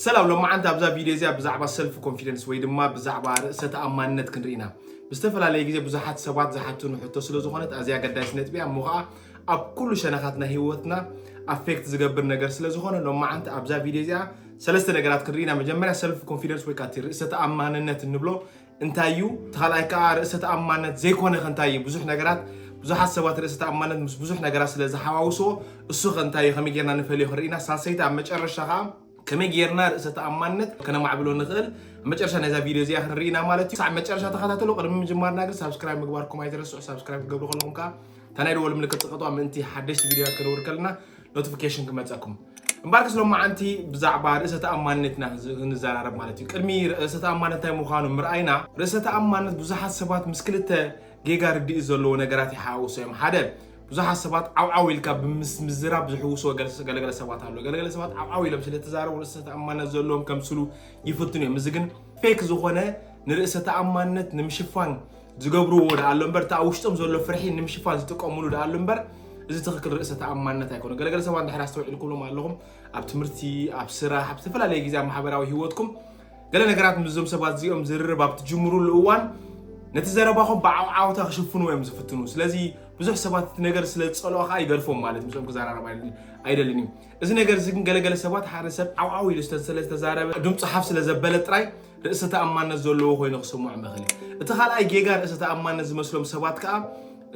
ሰላም፣ ሎማዓንቲ ኣብዛ ቪድዮ እዚኣ ብዛዕባ ሰልፍ ኮንፊደንስ ወይ ድማ ብዛዕባ ርእሰ ተኣማንነት ክንርኢ ኢና። ብዝተፈላለየ ግዜ ብዙሓት ሰባት ዝሓቱኒ ሕቶ ስለ ዝኾነት ኣዝያ ኣገዳሲ ነጥቢ እያ። እሞ ኸዓ ኣብ ኩሉ ሸነኻት ናይ ህይወትና ኣፌክት ዝገብር ነገር ስለ ዝኾነ ሎማዓንቲ ኣብዛ ቪድዮ እዚኣ ሰለስተ ነገራት ክንርኢ ኢና። መጀመርያ ሰልፍ ኮንፊደንስ ወይ ከዓ እቲ ርእሰ ተኣማንነት እንብሎ እንታይ እዩ? እቲ ካልኣይ ከዓ ርእሰ ተኣማንነት ዘይኮነ ከ እንታይ እዩ? ብዙሕ ነገራት ብዙሓት ሰባት ርእሰ ተኣማንነት ምስ ብዙሕ ነገራት ስለ ዝሓዋውስዎ እሱ ከ እንታይ እዩ? ከመይ ጌርና ንፈልዮ ክንርኢ ኢና። ሳልሰይቲ ኣብ መጨረሻ ከዓ ከመይ ጌርና ርእሰ ተኣማንነት ከነማዕብሎ ንኽእል ኣብ መጨረሻ ናይዛ ቪድዮ እዚኣ ክንርኢ ኢና ማለት እዩ። ሳዕ መጨረሻ ተኸታተሉ። ቅድሚ ምጅማርና ግን ሳብስክራይብ ምግባርኩም ኣይትረስዑ። ሳብስክራይብ ክትገብሩ ከለኹም ከዓ እታ ናይ ደወል ምልክት ጽቐጥዋ ምእንቲ ሓደሽቲ ቪድዮታት ከነውር ከለና ኖቲፊኬሽን ክመጸኩም። እምበኣርከስ ሎማዓንቲ ብዛዕባ ርእሰ ተኣማንነትና ዝ- ክንዘራረብ ማለት እዩ። ቅድሚ ርእሰ ተኣማንነት እንታይ ምዃኑ ምርኣይና፣ ርእሰ ተኣማንነት ብዙሓት ሰባት ምስ ክልተ ጌጋ ርድኢት ዘለዎ ነገራት ይሓዋውሶ እዮም። ሓደ፣ ብዙሓት ሰባት ዓውዓው ኢልካ ብምስ ምዝራብ ዝሕውስዎ ገለ- ገለገለ ሰባት ኣሎ። ገለገለ ሰባት ዓውዓው ኢሎም ስለ ተዛረቡ ርእሰ ተኣማንነት ዘለዎም ከምስሉ ይፍትኑ እዮም። እዚ ግን ፌክ ዝኾነ ንርእሰ ተኣማንነት ንምሽፋን ዝገብርዎ ደኣ ኣሎ እምበር፣ እቲ ኣብ ውሽጦም ዘሎ ፍርሒ ንምሽፋን ዝጥቀምሉ ደኣ ኣሎ እምበር፣ እዚ ትኽክል ርእሰ ተኣማንነት ኣይኮነ። ገለገለ ሰባት እንድሕር ኣስተውዒልኩሎም ኣለኹም፣ ኣብ ትምህርቲ፣ ኣብ ስራሕ፣ ኣብ ዝተፈላለየ ግዜ ኣብ ማሕበራዊ ህይወትኩም ገለ ነገራት ምስዞም ሰባት እዚኦም ዝርርብ ኣብ ትጅምሩሉ እዋን ነቲ ዘረባኹም ብዓውዓውታ ክሽፍንዎ እዮም ዝፍትኑ። ስለዚ ብዙሕ ሰባት እቲ ነገር ስለ ዝጸልኦ ከዓ ይገድፎም ማለት ምስኦም ክዘራረብ ኣይደልን- ኣይደልን እዩ። እዚ ነገር እዚ ግን ገለገለ ሰባት ሓደ ሰብ ዓውዓው ኢሉ ስለ ዝተዛረበ ድምፁ ሓፍ ስለ ዘበለ ጥራይ ርእሰ ተኣማንነት ዘለዎ ኮይኑ ክስምዖም ይኽእል እዩ። እቲ ካልኣይ ጌጋ ርእሰ ተኣማንነት ዝመስሎም ሰባት ከዓ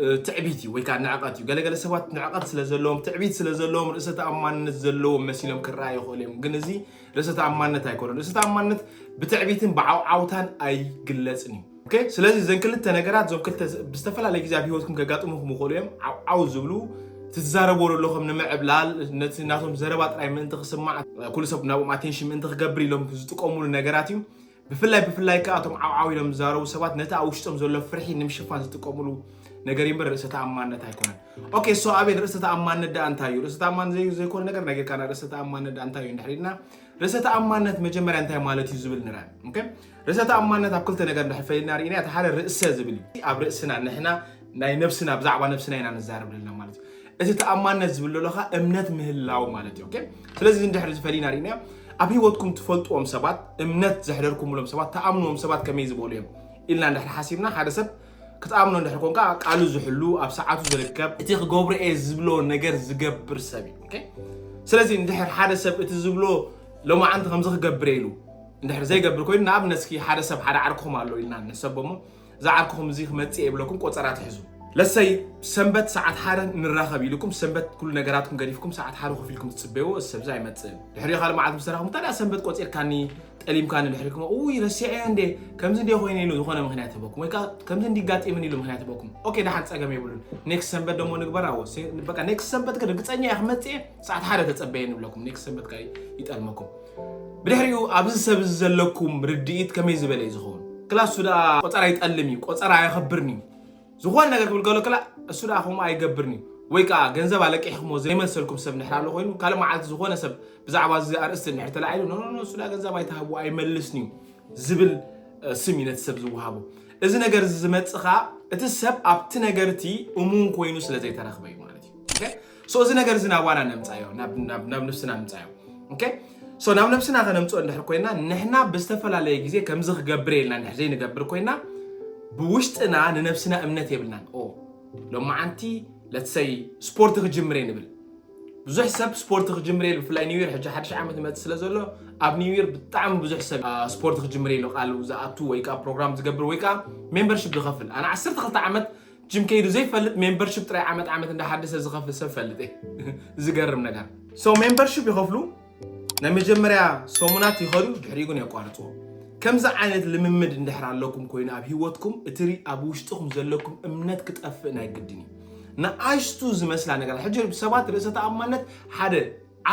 እ፣ ትዕቢት እዩ ወይ ከዓ ንዕቐት እዩ። ገለገለ ሰባት ንዕቐት ስለ ዘለዎም ትዕቢት ስለ ዘለዎም ርእሰ ተኣማንነት ዘለዎም መሲሎም ክረኣዩ ይኽእሉ እዮም። ግን እዚ ርእሰ ተኣማንነት ኣይኮነን። ርእሰ ተኣማንነት ብትዕቢትን ብዓውዓውታን ኣይግለጽን እዩ። ኦኬ፣ ስለዚ እዘን ክልተ ነገራት እዞም ክልተ ብዝተፈላለየ ግዜ ኣብ ህይወትኩም ከጋጥሙኹም ይኽእሉ እዮም። ዓውዓው ዝብሉ እቲ ትዛረብዎ ዘለኹም ንምዕብላል ነቲ ናቶም ዘረባ ጥራይ ምእንቲ ክስማዕ ኩሉ ሰብ ናብኦም ኣቴንሽን ምእንቲ ክገብር ኢሎም ዝጥቀሙሉ ነገራት እዩ። ብፍላይ ብፍላይ ከዓ እቶም ዓውዓው ኢሎም ዝዛረቡ ሰባት ነቲ ኣብ ውሽጦም ዘሎ ፍርሒ ንምሽፋን ዝጥቀሙሉ ነገር እዩ እምበር ርእሰ ተኣማንነት ኣይኮነን። ኦኬ ሶ ኣቤል ርእሰ ተኣማንነት ደኣ እንታይ እዩ? ርእሰ ተኣማንነት ዘይ- ዘይኮነ ነገር ነጊርካና ርእሰ ተኣማንነት ደኣ እንታይ እዩ እንድሕር ኢልና ርእሰ ተኣማንነት መጀመርያ እንታይ ማለት እዩ ዝብል ንርኣ። ኦኬ ርእሰ ተኣማንነት ኣብ ክልተ ነገር እንድሕር ፈሊና ርኢና እቲ ሓደ ርእሰ ዝብል እዩ። ኣብ ርእስና ንሕና ናይ ነብስና ብዛዕባ ነብስና ኢና ንዛረብ ዘለና ማለት እዩ። እቲ ተኣማንነት ዝብል ዘሎ ከዓ እምነት ምህላው ማለት እዩ። ኦኬ ስለዚ እንድሕር ዝፈሊና ርኢና ኣብ ህይወትኩም ትፈልጥዎም ሰባት እምነት ዘሕደርኩምሎም ሰባት ተኣምንዎም ሰባት ከመይ ዝበሉ እዮም ኢልና እንድሕር ሓሲብና ሓደ ሰብ ክትኣምኖ እንድሕር ኮንካ ቃሉ ዝሕሉ ኣብ ሰዓቱ ዝርከብ እቲ ክገብሮ እየ ዝብሎ ነገር ዝገብር ሰብ እዩ። ኦኬ ስለዚ እንድሕር ሓደ ሰብ እቲ ዝብሎ ሎማዓንቲ ከምዚ ክገብር ኢሉ እንድሕር ዘይገብር ኮይኑ ንኣብነት እስኪ ሓደ ሰብ ሓደ ዓርክኹም ኣሎ ኢልና ንሕሰቦ እሞ እዛ ዓርክኹም እዚ ክመፅእ የብለኩም ቆፀራ ትሕዙ ለሰይ ሰንበት ሰዓት ሓደ ንራኸብ ኢልኩም ሰንበት ኩሉ ነገራትኩም ገዲፍኩም ሰዓት ሓደ ኮፍ ኢልኩም ትፅበይዎ እዚ ሰብዚ ኣይመፅእን ድሕሪኡ ካልእ መዓልቲ ምስ ተራኽቡ ታዲያ ሰንበት ቆፂርካኒ ጠሊምካኒ ድሕሪኩም ውይ ረሲዐ እንዴ ከምዚ እንዴ ኮይነ ኢሉ ዝኾነ ምክንያት ህበኩም ወይ ከዓ ከምዚ እንዲጋጢምን ኢሉ ምክንያት ህበኩም ኦኬ ደሓን ፀገም የብሉን ኔክስት ሰንበት ደሞ ንግበራ በቃ ኔክስት ሰንበት ግን ርግፀኛ እየ ክመፅእ እየ ሰዓት ሓደ ተፀበየ ንብለኩም ኔክስት ሰንበት ከዓ ይጠልመኩም ብድሕሪኡ ኣብዚ ሰብ እዚ ዘለኩም ርድኢት ከመይ ዝበለ እዩ ዝኸውን ክላሱ ደኣ ቆፀራ ይጠልም እዩ ቆፀራ ኣየኸብርን እዩ ዝኾነ ነገር ክብል ከሎ ክላ እሱ ደኣ ከምኡ ኣይገብርን እዩ ወይ ከዓ ገንዘብ ኣለቂሕኩሞ ዘይመሰልኩም ሰብ እንድሕር ኣሎ ኮይኑ ካልእ መዓልቲ ዝኾነ ሰብ ብዛዕባ እዚ ኣርእስቲ እንድሕር ተላዒሉ ኖ ኖ እሱ ደኣ ገንዘብ ኣይተሃብዎ ኣይመልስን እዩ ዝብል እ፣ ስም እዩ ነቲ ሰብ ዝወሃቦ እዚ ነገር እዚ ዝመፅእ ከዓ እቲ ሰብ ኣብቲ ነገር እቲ እሙን ኮይኑ ስለ ዘይተረኽበ እዩ ማለት እዩ ኦኬ? ሶ እዚ ነገር እዚ ናባና ነምፃዮ ናብ ናብ- ናብ ነብስና ንምፃዮ ኦኬ? ሶ ናብ ነብስና ከነምፅኦ እንድሕር ኮይና ንሕና ብዝተፈላለየ ግዜ ከምዚ ክገብር የልና እንድሕር ዘይንገብር ኮይና ብውሽጥና ንነብስና እምነት የብልናን ኦ ሎማዓንቲ ለትሰይ ስፖርት ክጅምር እየ ንብል ብዙሕ ሰብ ስፖርት ክጅምር እየ ብፍላይ ኒው ይር ሕጂ ሓድሽ ዓመት ይመፅእ ስለ ዘሎ ኣብ ኒው ይር ብጣዕሚ ብዙሕ ሰብ አ፣ ስፖርት ክጅምር እየ ኢሉ ቃል ዝኣቱ ወይ ከዓ ፕሮግራም ዝገብር ወይ ከዓ ሜምበርሽፕ ዝኸፍል ኣነ ዓሰርተ ክልተ ዓመት ጅም ከይዱ ዘይፈልጥ ሜምበርሽፕ ጥራይ ዓመት ዓመት እንዳሓደሰ ዝኸፍል ሰብ ፈልጥ እየ ዝገርም ነገር ሶ ሜምበርሽፕ ይኸፍሉ ናይ መጀመርያ ሰሙናት ይኸዱ ድሕሪኡ ግን የቋርፅዎ ከምዚ ዓይነት ልምምድ እንድሕር ኣለኩም ኮይኑ ኣብ ህይወትኩም እቲ ሪ- ኣብ ውሽጥኹም ዘለኩም እምነት ክጠፍእ ናይ ግድን እዩ ንኣሽቱ ዝመስላ ነገር ሕጂ ሰባት ርእሰ ተኣማነት ሓደ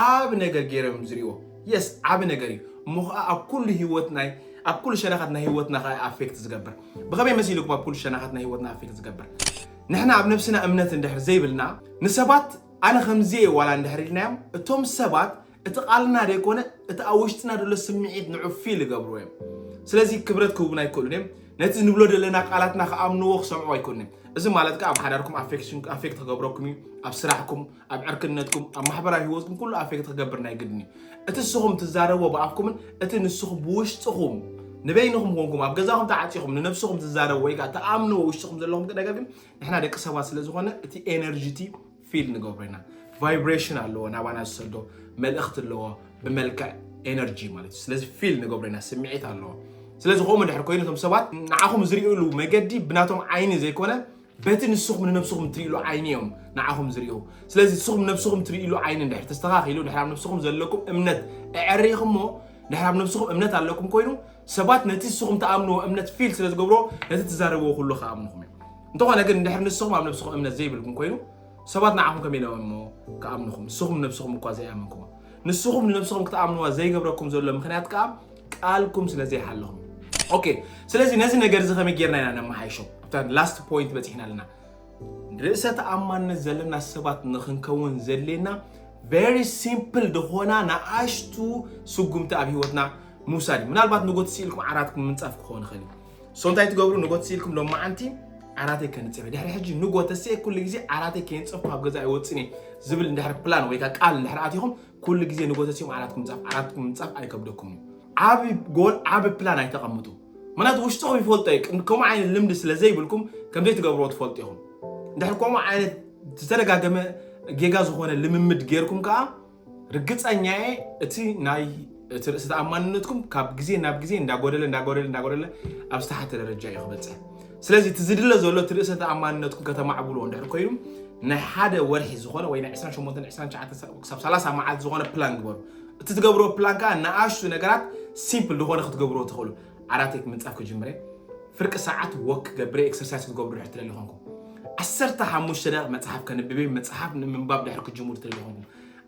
ዓብ ነገር ገይሮም ዝሪዎ የስ ዓብ ነገር እዩ እሞ ከዓ ኣብ ኩሉ ህይወት ናይ ኣብ ኩሉ ሸነኻት ናይ ህይወትና ከዓ ኣፌክት ዝገብር ብኸመይ መሲልኩም ኣብ ኩሉ ሸነኻት ናይ ህይወትና ኣፌክት ዝገብር ንሕና ኣብ ነብስና እምነት እንድሕር ዘይብልና ንሰባት ኣነ ከምዚ እየ ዋላ እንድሕር ኢልናዮም እቶም ሰባት እቲ ቃልና ደይኮነ እቲ ኣብ ውሽጥና ዘሎ ስምዒት ንዑ ፊል ይገብርዎ እዮም ስለዚ ክብረት ክህቡና ኣይክእሉን እዮም ነቲ ንብሎ ዘለና ቃላትና ክኣምንዎ ክሰምዑ ኣይኮንን። እዚ ማለት ከኣ ኣብ ሓዳርኩም ኣፌክሽን ኣፌክት ክገብረኩም እዩ፣ ኣብ ስራሕኩም፣ ኣብ ዕርክነትኩም፣ ኣብ ማሕበራዊ ህይወትኩም ኩሉ ኣፌክት ክገብር ናይ ግድን እዩ። እቲ ንስኹም ትዛረብዎ ብኣፍኩምን እቲ ንስኹም ብውሽጥኹም ንበይንኹም ኮንኩም ኣብ ገዛኹም ተዓጺኹም ንነብስኹም ትዛረብዎ ወይ ከኣ ትኣምንዎ ውሽጥኹም ዘለኹም ነገር ግን ንሕና ደቂ ሰባት ስለ ዝኾነ እቲ ኤነርጂ እቲ ፊል ንገብሮ ኢና። ቫይብሬሽን ኣለዎ፣ ናባና ዝሰዶ መልእኽቲ ኣለዎ፣ ብመልክዕ ኤነርጂ ማለት እዩ። ስለዚ ፊል ንገብሮ ኢና፣ ስምዒት ኣለዎ። ስለዚ ከምኡ እንድሕር ኮይኑ እቶም ሰባት ንዓኹም ዝርእሉ መገዲ ብናቶም ዓይኒ ዘይኮነ በቲ ንስኹም ንነብስኹም ትርእሉ ዓይኒ እዮም ንዓኹም ዝርእዩ። ስለዚ ንስኹም ነብስኹም ትርእሉ ዓይኒ እንድሕር ተስተኻኺሉ፣ እንድሕር ኣብ ነብስኹም ዘለኩም እምነት ኣዕሪኹሞ፣ እንድሕር ኣብ ነብስኹም እምነት ኣለኩም ኮይኑ ሰባት ነቲ ንስኹም ትኣምንዎ እምነት ፊል ስለ ዝገብሮ ነቲ ትዛረብዎ ኩሉ ክኣምንኹም እዮም። እንተኾነ ግን እንድሕር ንስኹም ኣብ ነብስኹም እምነት ዘይብልኩም ኮይኑ ሰባት ንዓኹም ከመይ ኢሎም እሞ ክኣምንኹም? ንስኹም ንነብስኹም እኳ ዘይኣመንኩሞ። ንስኹም ንነብስኹም ክትኣምንዋ ዘይገብረኩም ዘሎ ምኽንያት ከኣ ቃልኩም ስለ ዘይሓለኹም እዩ። ኦኬ፣ ስለዚ ነዚ ነገር እዚ ከመይ ጌርና ኢና ነመሓይሾ? ኣብታ ላስት ፖይንት በጺሕና ኣለና። ርእሰ ተኣማንነት ዘለና ሰባት ንኽንከውን ዘድልየና ቨሪ ሲምፕል ዝኾና ንኣሽቱ ስጉምቲ ኣብ ህይወትና ምውሳድ እዩ። ምናልባት ንጎት ስኢልኩም ዓራትኩም ምንጻፍ ክኸውን ይኽእል እዩ። ሶ እንታይ ትገብሩ? ንጎት ስኢልኩም ሎማዓንቲ ዓራተይ ከንጽፍ እየ። ድሕሪ ሕጂ ንጎት ተስኤ ኩሉ ግዜ ዓራተይ ከየንጸፍኩ ካብ ገዛ ኣይወጽን እየ ዝብል እንድሕር ፕላን ወይ ከዓ ቃል እንድሕር ኣቲኹም ኩሉ ግዜ ንጎት ተስኦም ዓራትኩም ምንጻፍ፣ ዓራትኩም ምንጻፍ ኣይከብደኩም እዩ። ዓቢ ጎል፣ ዓቢ ፕላን ኣይተቐምጡ። ምክንያቱ ውሽጥኹም ይፈልጦ እዩ። ቅድሚ ከምኡ ዓይነት ልምዲ ስለ ዘይብልኩም ከም ዘይትገብርዎ ትፈልጡ ኢኹም። እንድሕር ከምኡ ዓይነት ዝተደጋገመ ጌጋ ዝኾነ ልምምድ ጌርኩም ከዓ ርግጸኛ እየ እቲ ናይ እቲ ርእሰ ተኣማንነትኩም ካብ ግዜ ናብ ግዜ እንዳጎደለ እንዳጎደለ እንዳጎደለ ኣብ ዝተሓተ ደረጃ እዩ ክበጽሕ። ስለዚ እቲ ዝድለ ዘሎ እቲ ርእሰ ተኣማንነትኩም ከተማዕብልዎ እንድሕር ኮይኑ ናይ ሓደ ወርሒ ዝኾነ ወይ ናይ ዕስራን ሸሞንተን ዕስራን ትሽዓተን ክሳብ ሰላሳ መዓልቲ ዝኾነ ፕላን ግበሩ። እቲ ትገብርዎ ፕላን ከዓ ንኣሽቱ ነገራት ሲምፕል ዝኾነ ክትገብርዎ ትኽእሉ። ዓራተይ ምንጻፍ ክጅምረ፣ ፍርቂ ሰዓት ወክ ክገብረ፣ ኤክሰርሳይዝ ክትገብሩ ድሕር ትደሊ ኾንኩም ዓሰርተ ሓሙሽተ ደቂቕ መጽሓፍ ከንብብ እየ፣ መጽሓፍ ንምንባብ ድሕር ክጅምሩ ትደሊ ኾንኩም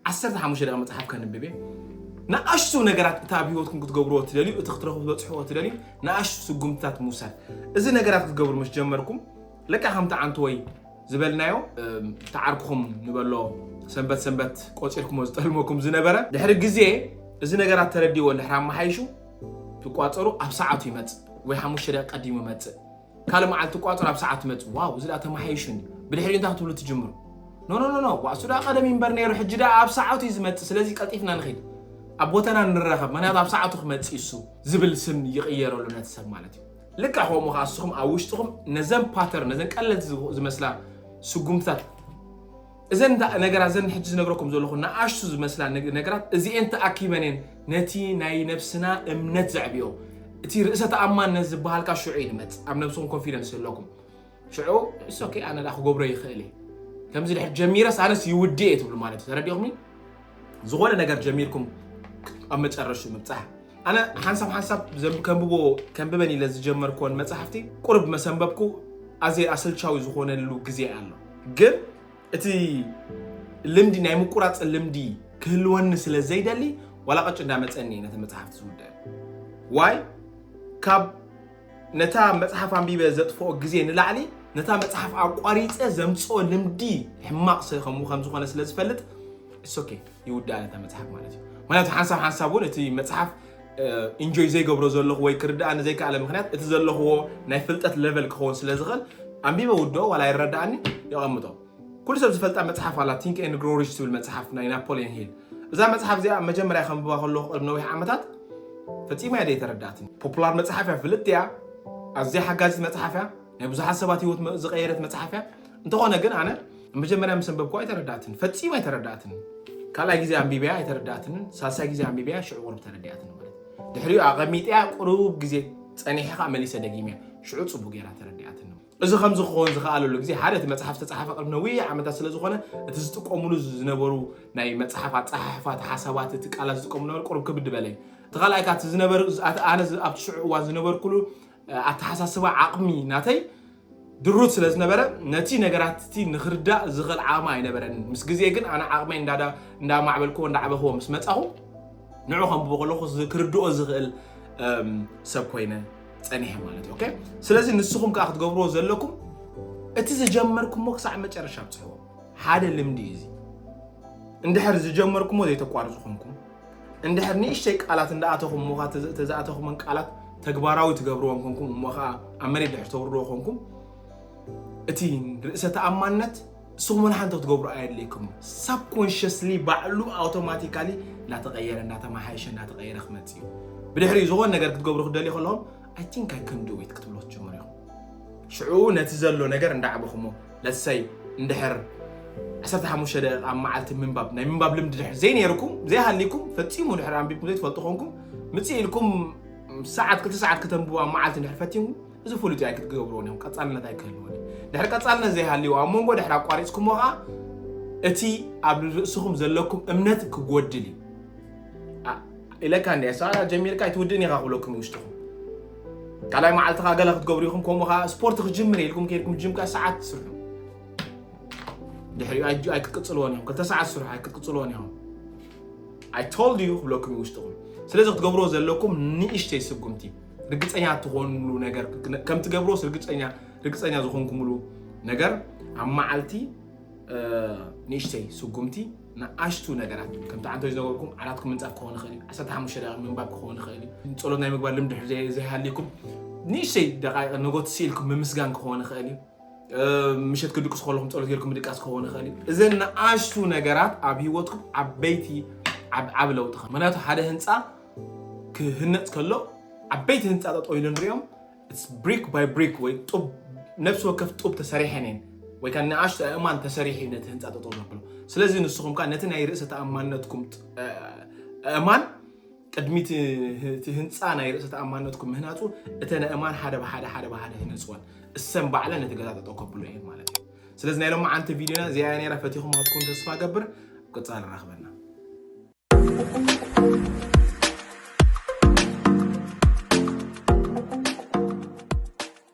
ዓሰርተ ሓሙሽተ ደቂቕ መጽሓፍ ከንብብ እየ። ንኣሽቱ ነገራት እቲ ኣብ ህይወትኩም ክትገብርዎ ትደልዩ፣ እቲ ክትረኽቡ ትበጽሕዎ ትደልዩ ንኣሽቱ ስጉምትታት ምውሳድ። እዚ ነገራት ክትገብሩ ምስ ጀመርኩም ለካ ከምቲ ዓንቱ ወይ ዝበልናዮ እም፣ ተዓርኩኹም ንበሎ ሰንበት ሰንበት ቆጺርኩሞ ዝጠልመኩም ዝነበረ ድሕሪ ግዜ እዚ ነገራት ተረዲዎ እንድሕር ኣመሓይሹ ትቋጸሩ ኣብ ሰዓቱ ይመጽእ ወይ ሓሙሽተ ደቂቕ ቀዲሙ ይመጽእ። ካልእ መዓልቲ ትቋጸሩ ኣብ ሰዓቱ ይመጽእ። ዋው፣ እዚ ደኣ ተመሓይሹ እንዲ። ብድሕሪኡ እንታይ ክትብሉ ትጅምሩ? ኖ፣ ኖ፣ ኖ፣ ኖ፣ ዋእሱ ደኣ ቀደም ይንበር ነይሩ፣ ሕጂ ደኣ ኣብ ሰዓቱ እዩ ዝመጽእ፣ ስለዚ ቀልጢፍና ንኺድ። ኣብ ቦታና ንራኸብ፣ ምኽንያቱ ኣብ ሰዓቱ ክመጽእ እዩ እሱ ዝብል ስም ይቕየረሉ ነቲ ሰብ ማለት እዩ። ልክዕ ከምኡ ኸዓ ንስኹም ኣብ ውሽጥኹም ነዘን ፓተርን፣ ነዘን ቀለልቲ ዝመስላ ስጉምትታት፣ እዘን እንዳ-፣ ነገራት፣ እዘን ሕጂ ዝነግረኩም ዘለኹ ንኣሽቱ ዝመስላ ነግ-፣ ነገራት፣ እዚኤን ተኣኪበን እየን ነቲ ናይ ነብስና እምነት ዘዕብዮ። እቲ ርእሰ ተኣማንነት ዝበሃልካ ሽዑ እዩ ዝመጽእ። ኣብ ነብስኹም ኮንፊደንስ ኣለኩም። ሽዑ፣ "እስ ኦኬ፣ ኣነ ደኣ ክገብሮ ይኽእል እየ። ከምዚ ድሕር ጀሚረስ ኣነስ ይውድእ እየ" ትብሉ ማለት እዩ። ተረዲኹምኒ? ዝኾነ ነገር ጀሚርኩም ኣብ መጨረሹ ምብጻሕ። ኣነ ሓንሳብ ሓንሳብ ዘም-፣ ከንብቦ-፣ ከንብበን ኢለ ዝጀመርኩወን መጻሕፍቲ ቁሩብ መሰንበብኩ ኣዘይ ኣሰልቻዊ ዝኾነሉ ግዜ ኣሎ። ግን እቲ ልምዲ ናይ ምቁራጽ ልምዲ ክህልወኒ ስለ ዘይደሊ ዋላ ቀጭ እንዳመጸኒ እየ ነቲ መጻሕፍቲ ዝውድእ። ዋይ? ካብ ነታ መጽሓፍ ኣንቢበ ዘጥፍኦ ግዜ ንላዕሊ ነታ መጽሓፍ ኣቋሪጸ ዘምጽኦ ልምዲ ሕማቕ ስ-፣ ከም-፣ ከም ዝኾነ ስለ ዝፈልጥ፣ it's okay፣ ይውድኣ ነታ መጽሓፍ ማለት እዩ። ምክንያቱ ሓንሳብ ሓንሳብ እውን እቲ መጽሓፍ፣ እ፣ ኢንጆይ ዘይገብሮ ዘለኹ ወይ ክርድኣኒ ዘይከኣለ ምኽንያት እቲ ዘለኽዎ ናይ ፍልጠት ለቨል ክኸውን ስለ ዝኽእል ኣንቢበ ውድኦ ዋላ ይረድኣኒ የቐምጦ። ኩሉ ሰብ ዝፈልጣ መጽሓፍ ኣላ፣ ቲንክ ኤንድ ግሮ ሪች ትብል መጽሓፍ ናይ ናፖሊዮን ሂል። እዛ መጽሓፍ እዚኣ መጀመርያ ከንብባ ከለኹ ቅድሚ ነዊሕ ዓመታት ፈጺማ እያ ዘይተረድኣትኒ። ፖፑላር መጽሓፍ እያ፣ ፍልጥቲ እያ፣ ኣዝያ ሓጋዚት መጽሓፍ እያ፣ ናይ ብዙሓት ሰባት ህይወት መ-፣ ዝቐየረት መጽሓፍ እያ። እንተኾነ ግን ኣነ መጀመርያ ምስ ኣንበብኩዋ ኣይተረድኣትኒ፣ ፈጺማ ኣይተረድኣትኒ። ካልኣይ ግዜ ኣንቢበያ ኣይተረድኣትንን፣ ሳልሳይ ግዜ ኣንቢበያ ሽዑ ቁሩብ ተረዲኣትኒ ማለት እዩ። ድሕሪኡ ኣቐሚጠያ ቁሩብ ግዜ ጸኒሐ ኸኣ መሊሰ ደጊመያ፣ ሽዑ ጽቡቕ ጌራ ተረዲኣትኒ። እዚ ከምዚ ክኸውን ዝኸኣለሉ ግዜ፣ ሓደ፣ እቲ መጽሓፍ ዝተጻሕፈ ቅድሚ ነዊሕ ዓመታት ስለ ዝኾነ፣ እቲ ዝጥቀሙሉ ዝነበሩ ናይ መጽሓፍ ኣጸሓሕፋ፣ እቲ ሓሳባት፣ እቲ ቃላት ዝጥቀሙሉ ነበሩ፣ ቁሩብ ክብድ በለ እዩ። እቲ ካልኣይ፣ ካቲ ዝነበሩ፣ ኣቲ ኣነ ዝ-፣ ኣብቲ ሽዑ እዋን ዝነበርኩሉ፣ እ፣ ኣተሓሳስባ ዓቕሚ ናተይ ድሩት ስለ ዝነበረ፣ ነቲ ነገራት እቲ ንኽርዳእ ዝኽእል ዓቕሚ ኣይነበረንን። ምስ ግዜ ግን ኣነ ዓቕመይ እንዳዳ-፣ እንዳማዕበልክዎ፣ እንዳዕበኽዎ ምስ መጻኹ፣ ንዑ ከንብቦ ከለኹ ዝ-፣ ክርድኦ ዝኽእል፣ እም፣ ሰብ ኮይነ ጸኒሐ ማለት እዩ። ኦኬ? ስለዚ ንስኹም ከኣ ክትገብርዎ ዘለኩም፣ እቲ ዝጀመርኩሞ ክሳዕ መጨረሻ ኣብጽሕዎ። ሓደ ልምዲ እዩ እዚ። እንድሕር ዝጀመርኩሞ ዘይተቋርጹ ኮንኩም፣ እንድሕር ንእሽተይ ቃላት እንዳኣተኹም፣ ምዃ ተዝ-፣ ተዝኣተኹመን ቃላት ተግባራዊ ትገብርዎም ኮንኩም እሞ ከዓ ኣብ መሬት ድሕር ተውርድዎ ኮንኩም እቲ ርእሰ ተኣማንነት ንስኹም ወላ ሓንቲ ክትገብሩ ኣየድልየኩም። ሳብኮንሽስሊ ባዕሉ ኣውቶማቲካሊ እናተቐየረ እናተመሓየሸ እናተቐየረ ክመፅእ እዩ። ብድሕሪ ዝኾን ነገር ክትገብሩ ክደልዩ ከለኹም I think I can do it ክትብሎ ትጀምሩ ኢኹም። ሽዑ ነቲ ዘሎ ነገር እንዳዓበኹሞ ለትሰይ እንድሕር ዓሰርተ ሓሙሽተ ደቂቃ ኣብ መዓልቲ ምንባብ ናይ ምንባብ ልምዲ ድሕር ዘይነይርኩም ዘይሃሊኩም ፈፂሙ ድሕር ኣንቢብኩም ዘይትፈልጡ ኮንኩም ምፅእ ኢልኩም ሰዓት ክልተ ሰዓት ከተንብቡ ኣብ መዓልቲ ድሕር ፈቲንኩም እዚ ፍሉጥ ኣይክትገብርዎን እዮም። ቀፃልነት ኣይክህልዎን እዩ። ድሕር ቀፃልነት ዘይሃልዎ ኣብ መንጎ ድሕር ኣቋሪፅኩሞ ከዓ እቲ ኣብ ርእስኹም ዘለኩም እምነት ክጎድል እዩ። ኢለካ እንዲ ሰዓት ጀሚርካ ኣይትውድእን ኢኻ ክብለኩም ውሽጥኹም ካልኣይ መዓልትኻ ገለ ክትገብሩ ኢኹም። ከምኡ ከዓ ስፖርት ክጅምር ኢልኩም ከይድኩም ጅምካ ሰዓት ትስርሑ ድሕሪኡ ኣይክትቅፅልዎን ኢኹም። ክልተ ሰዓት ትስርሑ ኣይክትቅፅልዎን ኢኹም። I told you ክብለኩም እዩ ውሽጥኹም። ስለዚ ክትገብርዎ ዘለኩም ንእሽተይ ስጉምቲ ርግፀኛ ትኾንሉ ነገር ከም ትገብርዎስ ርግፀኛ ርግፀኛ ዝኾንኩምሉ ነገር ኣብ መዓልቲ ንእሽተይ ስጉምቲ ንኣሽቱ ነገራት ከምቲ ዓንቶይ ዝነበርኩም ዓራትኩም ምንፃፍ ክኸውን ይኽእል እዩ። ዓሰርተ ሓሙሽተ ደቂቕ ምንባብ ክኸውን ይኽእል እዩ። ፀሎት ናይ ምግባር ልምዲ ዘይሃልይኩም ንእሽተይ ደቃይቕ ነጎት ስኢልኩም ምምስጋን ክኸውን ይኽእል እዩ። ምሸት ክድቅሱ ከለኹም ፀሎት ጌርኩም ምድቃስ ክኸውን ይኽእል እዩ። እዘን ንኣሽቱ ነገራት ኣብ ህይወትኩም ዓበይቲ ዓብ ለውጢ ምክንያቱ ሓደ ህንፃ ክህነፅ ከሎ ዓበይቲ ህንፃ ጠጠው ኢሉ ንሪኦም ብሪክ ባይ ብሪክ ወይ ጡብ ነፍሲ ወከፍ ጡብ ተሰሪሐን እየን ወይ ከዓ ንኣሽቱ ኣእማን ተሰሪሑ እዩ ነቲ ህንፃ ጠጠው ዘብሎ። ስለዚ ንስኹም ከዓ ነቲ ናይ ርእሰ ተኣማንነትኩም ኣእማን ቅድሚ እቲ ህንፃ ናይ ርእሰ ተኣማንነትኩም ምህናፁ እተን ኣእማን ሓደ ብሓደ ሓደ ብሓደ ህነፅወን እሰን ባዕለን ነቲ ገዛ ጠጠው ከብሎ እየን ማለት እዩ። ስለዚ ናይ ሎማዓንቲ ቪድዮና እዚኣ ነይራ። ፈቲኹም ሃትኩም ተስፋ ገብር። ኣብ ቀፃሊ ንራኽበና።